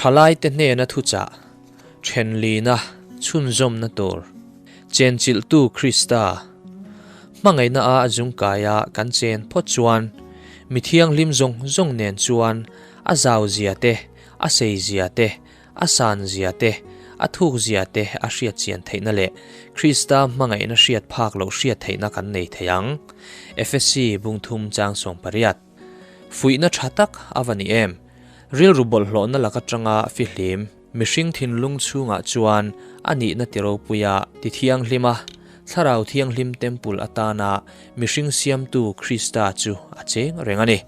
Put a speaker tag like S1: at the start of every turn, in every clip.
S1: Thalaite hnena thuchah, thenlina, chhunzawmna tur, chenchilhtu Krista hmangaihna a zungkaia kan chen phawt chuan mi thianghlim zawng zawng nen chuan a zau zia te, a sei zia te, a san zia te, a thuk zia te a hriat chian theihna leh Krista hmangaihna hriat phak loh hriat theihna kan nei thei ang. Efesi bungthum chang 18. Fuihna tha tak a va ni em? Rilru bawlhhlawhna lak atanga fihlim, mihring thinlung chhungah chuan a nihna ti ropuia ti thianghlima Thlarau Thianghlim Temple atana mihring siamtu Krista chu a cheng reng a ni.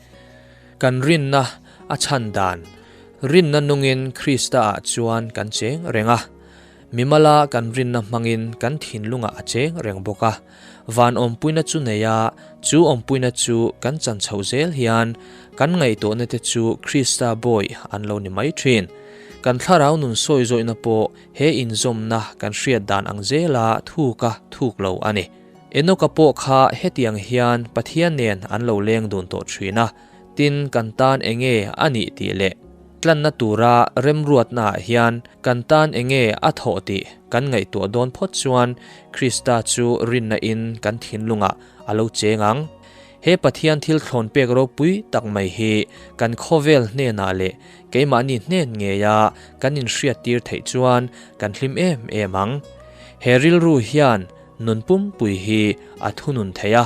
S1: Kan rinna a chhan dan, Rinna nungin Krista-ah chuan kan cheng reng a. Mimala kan rinna hmangin kan thinlungah a cheng reng bawk a. Van awmpuina chu nei a, chu awmpuina chu kan chan chhoh zel hian kan ngaihtuahna te chu Krista bawi an lo ni mai thin. Kan thlarau nun sawi zawihna pawh he inzawmna kan hriat dan ang zela thuka thuk lo a ni. Enoka pawh kha hetiang hian Pathian nen an lo leng dun tawh thin a, tin kan tan enge a nih tih leh tlanna tura remruatnaah hian kan tan enge a thawh tih kan ngaihtuah dawn phawt chuan Krista chu rinna in kan thinlungah a lo cheng ang. He Pathian thil thlawn pek ropui tak mai hi kan khawvel hnenah leh keimahni hnen ngeia kan inhriattir theih chuan kan hlim em em ang. He rilru hian nun pumpui hi a thunun thei a.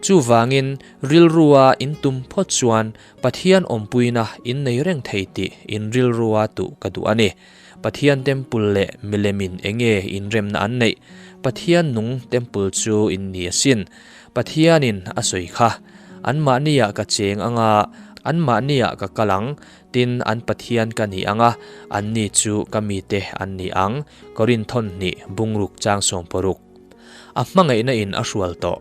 S1: Chuvangin, rilrua in tum phawt chuan Pathian awmpuina in nei reng thei tih in rilrua tuh ka duh a ni. Pathian temple leh milemin enge inremna an neih? Pathian nung temple chu in ni asin. Pathianin a sawi kha, Anmahniah ka cheng anga, anmahniah ka kal ang, tin an Pathian ka ni anga, anni chu ka mite an ni ang, Korinthon hnih bungruk chang 60. A hmangaihna in a hrual tawh.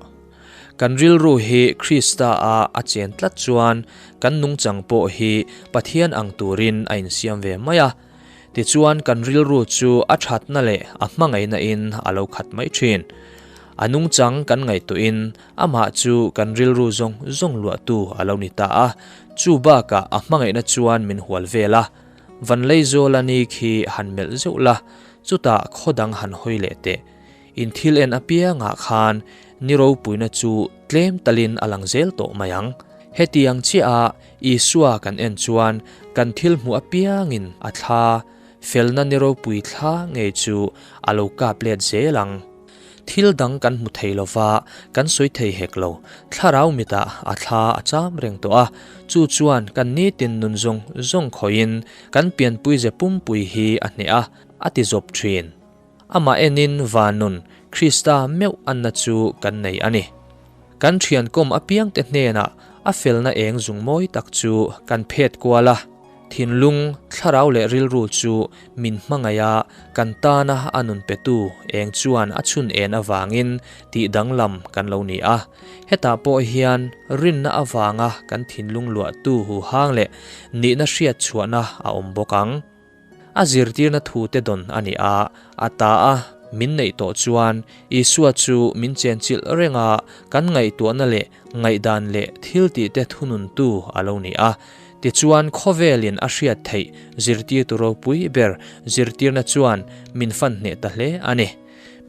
S1: Kan rilru hi Krista a a chen tlat chuan kan nungchang pawh hi Pathian ang turin a insiam ve mai a. Tichuan kan rilru chu a thatna leh a hmangaihna in a lo khat mai thin. A nungchang kan ngaihtuahin amah chu kan rilru zawng zawng luahtu a lo ni ta a, chu bakah a hmangaihna chuan min hual vel a. Van Leizawla ni khi han melh zeuh la, chutah khaw dang han hawi leh teh. In thil en apiangah khan ni ropuina chu tlem talin a lang zel tawh mai ang. Hetiang chiah a Isua kan en chuan kan thil hmuh apiangin a thla, felna ni ropui thla ngei chu a lo kap let zel ang. Thil dang kan hmu thei lova, kan sawi thei hek lo. Thlarau mitah a thla a cham reng tawh a, chu chuan kan nitin nun zawng zawng khawihin kan pianpui ze pumpui hi a hneh a, a ti zawp thin. Amah enin Vanun, Krista meuh anna chu kan nei a ni. Kan thiankawm apiangte hnenah a felna eng zung mawi tak chu kan phet kual a. Thinlung, thlarau leh rilru chu min hmangaih a, kan tana a nun petu eng chuan a chhun en avangin tih danglam kan lo ni a. Hetah pawh hian rinna avanga kan thinlung luahtu huhang leh nihna hriat chhuahna a awm bawk ang. A zirtirna thute dawn a ni a, a ta a min neih tawh chuan Isua chu min chenchilh reng a, kan ngaihtuahna leh ngaihdan leh thiltihte thununtu a lo ni a. Tichuan khawvelin a hriat theih zirtirtu ropui ber zirtirna chuan min fan hneh ta hle a ni.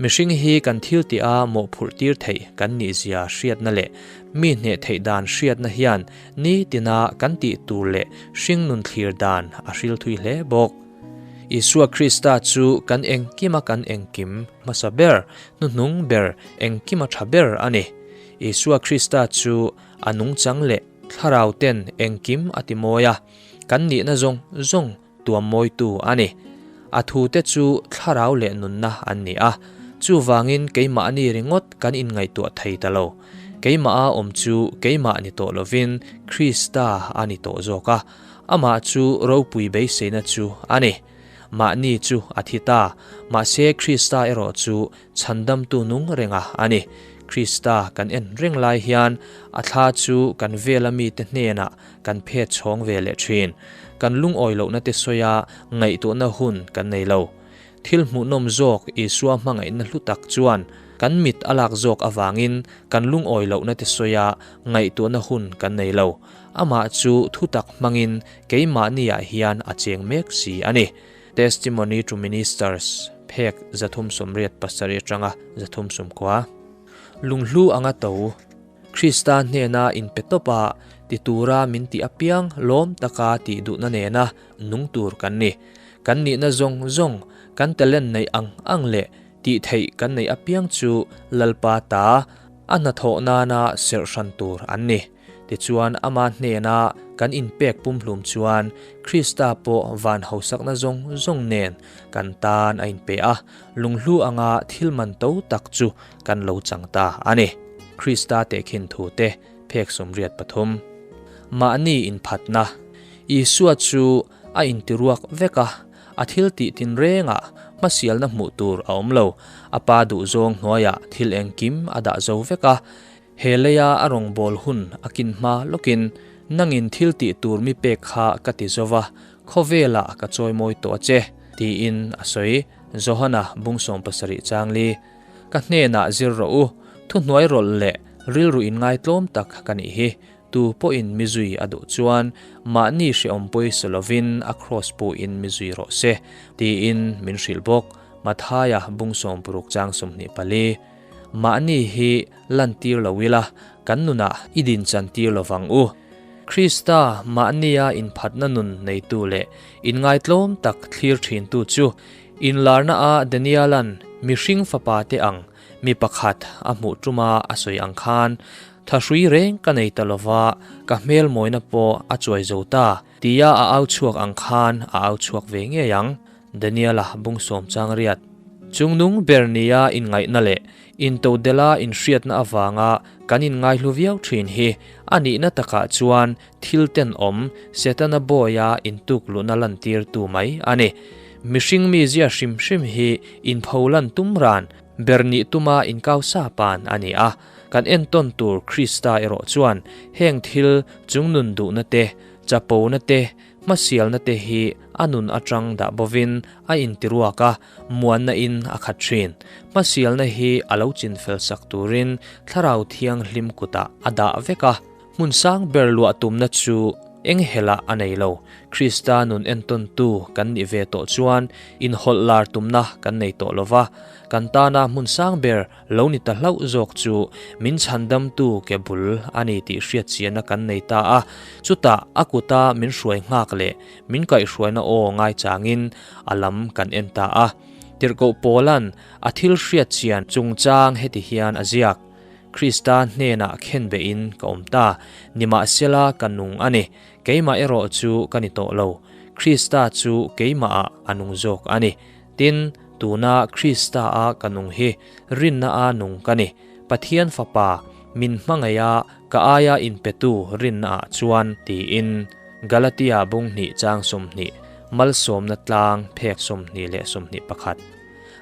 S1: Mihring hi kan thiltih a mawhphurh tir theih kan nihzia hriatna leh mi hneh theih dan hriatna hian nitina kan tih tur leh hringnun thlir dan a hril thui hle bawk. Isua Krista chu kan engkima kan engkim hmasa ber, hnuhnung ber, engkima tha ber a ni. Isua Krista chu a nungchang leh thlarau ten engkim a ti mawi a, kan nihna zawng zawng tuam mawitu a ni. A thute chu thlarau leh nunna an ni a, chuvangin keimahni ringawt kan inngaihtuah thei ta lo. Keimaha awm chu keimah ni tawh lovin Krista a ni tawh zawk a, amah chu ropui beiseina chu a ni. Mahni chu a thi ta, mahse Krista erawh chu Chhandamtu nung renga a ni. Krista kan en reng lai hian a thla chu kan vela mite hnenah kan phet chhawng ve leh thin. Kan lungawi lohna te sawia ngaihtuahna hun kan nei lo. Thil hmuhnawm zawk Isua hmangaihna hlu tak chuan. Kan mit a lak zawk avangin kan lungawi lohna te sawia ngaihtuahna hun kan nei lo. Amah chu thutak hmangin keimahniah hian a cheng mek si a ni. Testimony to Ministers, phek 387 atanga 390. Lunghlu anga to, Krista hnena inpe tawp a, ti tura min tih apiang lawm taka tih duhna nena nung tur kan ni. Kan nihna zawng zawng, kan talent neih ang ang leh tih theih kan neih apiang chu Lalpa ta a hnathawh nana serh hran tur an ni. Tichuan ama hnena kan inpek pumhlum chuan Krista pawh van hausakna zawng zawng nen kan tan a inpe a, lunghlu anga thil man to tak chu kan lo chang ta a ni. Krista tehkhin thute phek 83. Mahni inphatna, Isua chu a intiruak vek a, a thil tih tinrengah hmasialna hmuh tur a awm lo. A pa duhzawng hnuaiah thil engkim a dah zo vek a, he leia a rawngbâwl hun a kin hma lawkin, Nangin thil tih tur mi pek kha ka ti zo va, khawvelah ka chawimawi tawh a che, tiin a sawi. Johana bung 70 chang li. Ka hnenah zir rawh u, thuhnuai rawlh leh rilru inngaitlawm tak ka nih hi. Tu pawhin mi zui a duh chuan mahni hrehawm pawisa lovin a kraws puhin mi zui rawh se, tiin min hrilh bawk. Mathaia bung 60 chang 24. Mahni hi lantir lo ila, kan nunah i dinchan tir lo vang u. Krista mahnia inphatna nun neitu leh inngaitlawm tak thlir thintu chu inlarna a Daniela'n mihring fapa te ang mi pakhat a hmuh tuma a sawi ang khan, Thahrui reng ka nei ta lova, ka hmel mawina pawh a chuai zo ta, tia a au chhuak ang khan a au chhuak ve ngei ang. Daniela bung sawm chang riat. Chungnung ber nia inngaihna leh intodela inhriatna avanga kan inngaihlu viau thin hi a nihna takah chuan thil tenawm Setana bawia intukluhna lantirtu mai a ni. Mihring mizia hrim hrim hi inpholan tum ran ber nih tuma inkausa pan a ni a. Kan entawn tur Krista erawh chuan heng thil chungnun duhna te, chapona te, Hmasialna te hi a nun atang dah bovin a intiruak a, muanna in a khat thin. Hmasialna hi a lo chinfel sak turin Thlarau Thianghlim kutah a dah vek a. Hmun sang ber luah tumna chu eng helah a nei lo. Krista nun entawntu kan nih ve tawh chuan inhawlh lar tumna kan nei tawh lo va, kan tana hmun sang ber Lo ni ta hlauh zawk chu min chhandamtu ke bul a ni tih hriatchianna kan nei ta a, chutah a kuta min hruai nghak leh min kaihhruaina aw ngaichangin a lam kan en ta a. Tirhkoh Paula'n a thil hriatchian chungchang heti hian a ziak, Krista hnenah khenbehin ka awm ta, nimahsela ka nung a ni, keimah erawh chu ka ni tawh lo, Krista chu keimahah a nung zawk a ni. Tin, tuna Krista-a ka nung hi rinna-a nung ka ni. Pathian Fapa, min hmangaih a, ka aia inpetu rinna-ah chuan, tiin Galatia bung hnih chang 20, malsawmna tlang phek 21 21.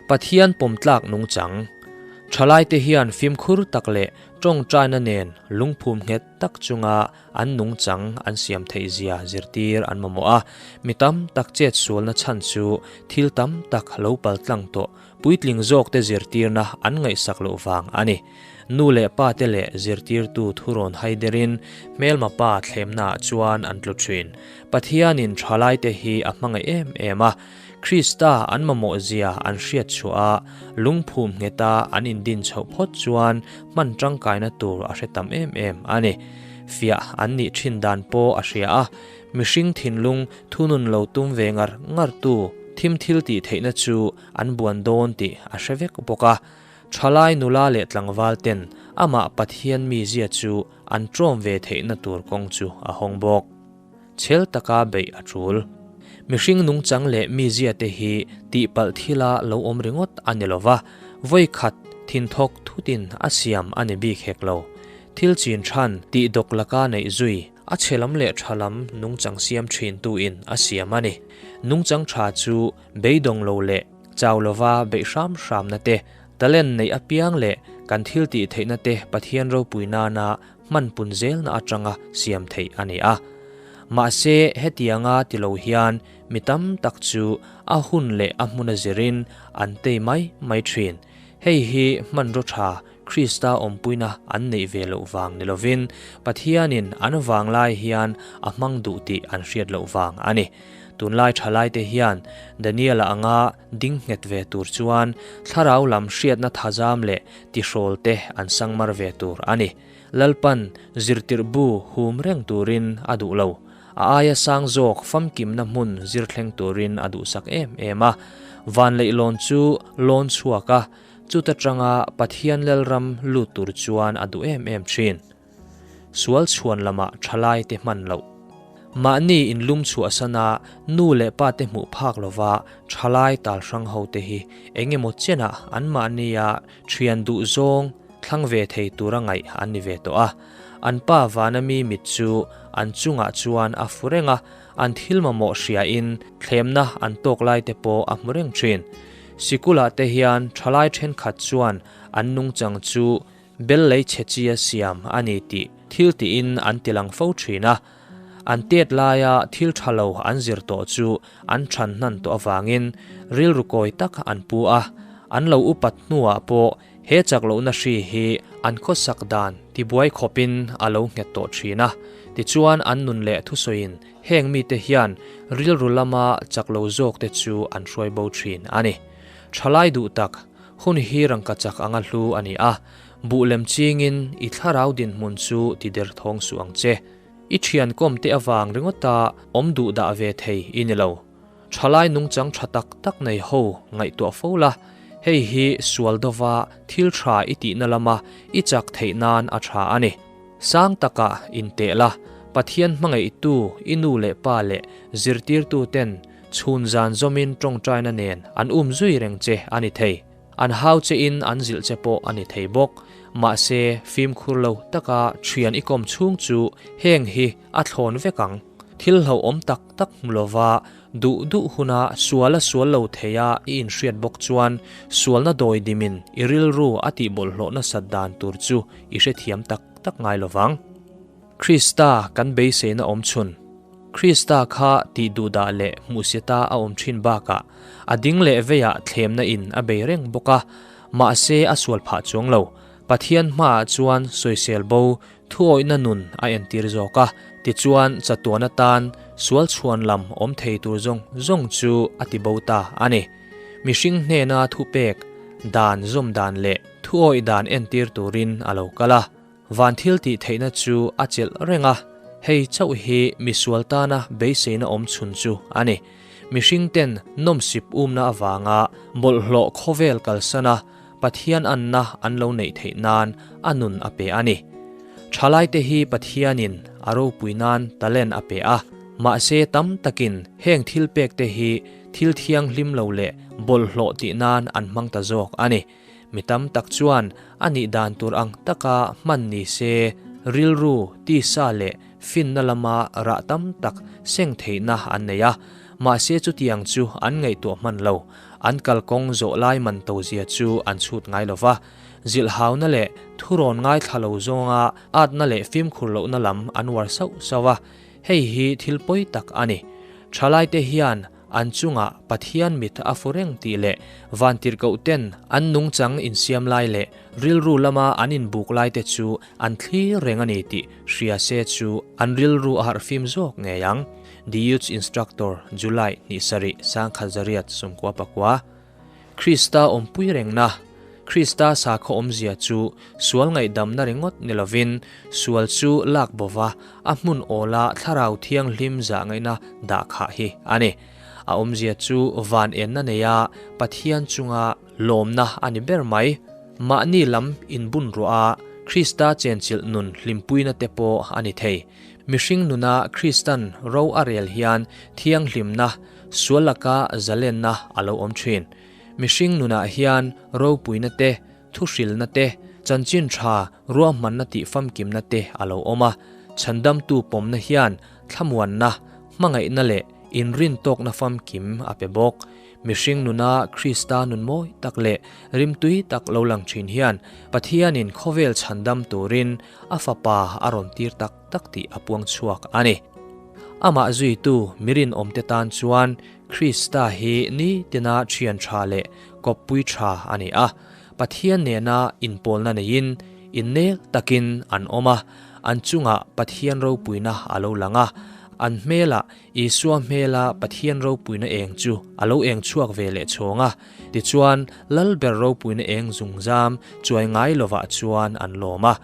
S1: Pathian pawmtlak nungchang. Thalaite hian fimkhur tak leh tawngtaina nen lungphum nghet tak chunga An nungchang an siam theih zia zirtir an mamawh a, mi tam tak chet sualna chhan chu thil tam tak lo pal tlang tawh puitling zawkte zirtirna an ngaihsak loh vang a ni. Nu leh pa te leh zirtirtu thurawn haiderin hmelma pa thlemnaah chuan an tlu thin. Pathianin thalaite hi a hmangaih em em a, Krista an mamawh zia an hriat chhuah a, lungphum ngheta an indin chhoh phawt chuan hman tangkaina tur a hre tam em em a ni. Fiah an nih thin dan pawh a hria a, mihring thinlung thunun lo tum ve ngar ngar tu thim thil tih theihna chu an buan dawn tih a hre vek bawk a. Thalai nula leh tlangval ten amah Pathian mizia chu an ṭawm ve theihna tur kawng chu a hawng bawk. Chhel taka beih a ṭul. Mihring nungchang leh mizia te hi tihpalh thila lo awm ringawt a ni lo va, vawi khat thinthawk thutin a siam a ni bik hek lo. Thil chin than tih dawk laka neih zui, a chhe lam leh tha lam nungchang siam thintu in a siam a ni. Nungchang tha chu beidawng lo leh chau lova beih hram hramna te, talent neih apiang leh kan thil tih theihna te Pathian ropui nana hman pun zelna atanga siam theih a ni a. Mahse, hetianga ti lo hian mi tam tak chu a hun leh a hmuna zirin an tei mai mai thin. Hei hi hmanraw tha Krista awmpuina an neih ve loh vang ni lovin Pathianin an vanglai hian a hmang duh tih an hriat loh vang a ni. Tunlai thalaite hian Daniela anga ding nghet ve tur chuan thlarau lam hriatna thazam leh tihrawl te an sangmar ve tur a ni. Lalpan zirtirh bu hum reng turin a duh lo. A aia sang zawk famkimna hmun zir thleng turin a duhsak em em a. Van leihlawn chu lawn chhuak a, chuta tanga Pathian Lalram lut tur chuan a duh em em thin. Sual chhuan lamah thalai te hman loh. Mahni inlum chhuahsana nu leh pa te hmuh phak lova thalai tal hrang ho te hi eng emaw chenah anmahnia thian duh zawng thlang ve thei tura ngaih an ni ve tawh a. An pa vana mi mit chu an chungah chuan a fu reng a, an thil mamawh hriain thlemna an tawk lai te pawh a hmu reng thin. Sikulah te hian thalai thenkhat chuan an nungchang chu Bel lei chhe chia siam a ni tih thil tiin an ti lang fo thin a. An tet laia thil tha lo an zir tawh chu an than hnan tawh avangin rilru kawi tak an pu a. An lo upat hnuah pawh he chak lohna hri hi an khawsak dan tibuai khawpin a lo nghet tawh thin a. Tichuan an nun leh thusawiin heng mite hian rilru lama chak lo zawkte chu an hruai bo thin a ni. Thalai duh tak Hun hi rangkachak anga hlu a ni a, buh lem chingin i thlarau dinhmun chu ti der thawng suh ang che. I thian kawm te avang ringawta awm duh dah ve thei i ni lo. Thalai nungchang tha tak tak nei ho ngaihtuah fo la, hei hi sual dova thil tha i tihna lama i chak theih nan a tha a ni. Sang takah inteh la, Pathian hmangaihtu i nu leh pa leh zirtirtu ten Chhun zan zawmin tawngtaina nen an um zui reng che a ni thei. An hau chein an zilh che pawh a ni thei bawk. Mahse, fimkhur lo taka thian i kawm chhung chu heng hi a thlawn vek ang. Thil hlauhawm tak tak hmu lova duh duh huna sual a sual lo theia i inhriat bawk chuan sualna dawi dimin i rilru a tihbawlhhlawh nasat dan tur chu i hrethiam tak tak ngai lovang. Krista kan beiseina awm chhun. Krista kha tih duhdah leh hmuhsita a awm thin bakah a ding leh veiah thlemna in a bei reng bawk a, mahse a sual phah chuang lo. Pathian hmaah chuan sawisel bo thuawihna nun a entir zawk a, tichuan chatuan atan sual chhuan lam awm thei tur zawng zawng chu a ti bo ta a ni. Mihring hnena thupek dan zawm dan leh thuawih dan entir turin a lo kal a. Van thil tih theihna chu a chelh reng a, hei chauh hi misual tana beiseina awm chhun chu a ni. Mihring ten nawmsip umna avanga bawlhhlawh khawvel kalsana Pathian anna an lo neih theih nan a nun a pe a ni. Thalaite hi Pathianin a ropui nan talent a pe a, mahse tam takin heng thil pekte hi thil thianghlim lo leh bawlhhlawh tih nan an hmang ta zawk a ni. Mi tam tak chuan a nih dan tur ang taka hman ni se, rilru, tisa leh finna lama rah tam tak seng theihna an nei a, mahse chutiang chu an ngaihtuah hman lo. An kalkawng zawh lai man to zia chu an chhut ngai lo va, zilhhauna leh thurawn ngaithla lo zawnga atna leh fimkhur lohna lam an uar sauh sauh a, hei hi thil pawi tak a ni. Thalaite hian An chungah Pathian mit a fu reng tih leh vantirhkohten an nungchang insiam lai leh rilru lama an inbuk laite chu an thlir reng a ni tih hria se chu an rilru a harhfim zawk ngei ang. The Youth Instructor, July, ni sarih, 1914. Krista awmpui rengna, Krista sakhaw awmzia chu sual ngaihdamna ringawt ni lovin, sual chu lak bova a hmun awla thlarau thianghlim zah ngaihna dah khah hi a ni. A awmzia chu van enna neia Pathian chunga lawmna a ni ber mai. Mahni lam inbun ruah a Krista chenchilh nun hlimpuina te pawh a ni thei. Mihring nuna Kristan ro a rel hian thianghlimna, sual laka zalenna a lo awm thin. Mihring nunah hian ropuina te, thuhrilna te, chanchin tha ruahmanna tih famkimna te a lo awm a. Chhandamtu pawmna hian thlamuanna, hmangaihna leh inrintawkna famkim a pe bawk. Mihring nuna Krista nun mawi tak leh rimtui tak lo lang thin hian Pathianin khawvel chhandam turin a Fapa a rawn tir tak tak tih a puang chhuak a ni. Amah zuitu mirinawmte tan chuan Krista hi nitina thian tha leh kawppui tha a ni a. Pathian nena inpawlna neiin innel takin an awm a, an chungah Pathian ropuina a lo lang a, an hmelah Isua hmela Pathian ropuina eng chu a lo eng chhuak ve leh chhawng a, tichuan Lalber ropuina eng zungzam chuai ngai lovah chuan an lawm a.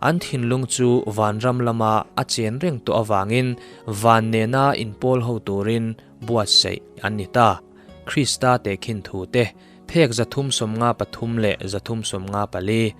S1: An thinlung chu vanram lama a chen reng tawh avangin van nena inpawl ho turin buatsaih an ni ta. Krista tehkhin thu te, phek 353 leh 354.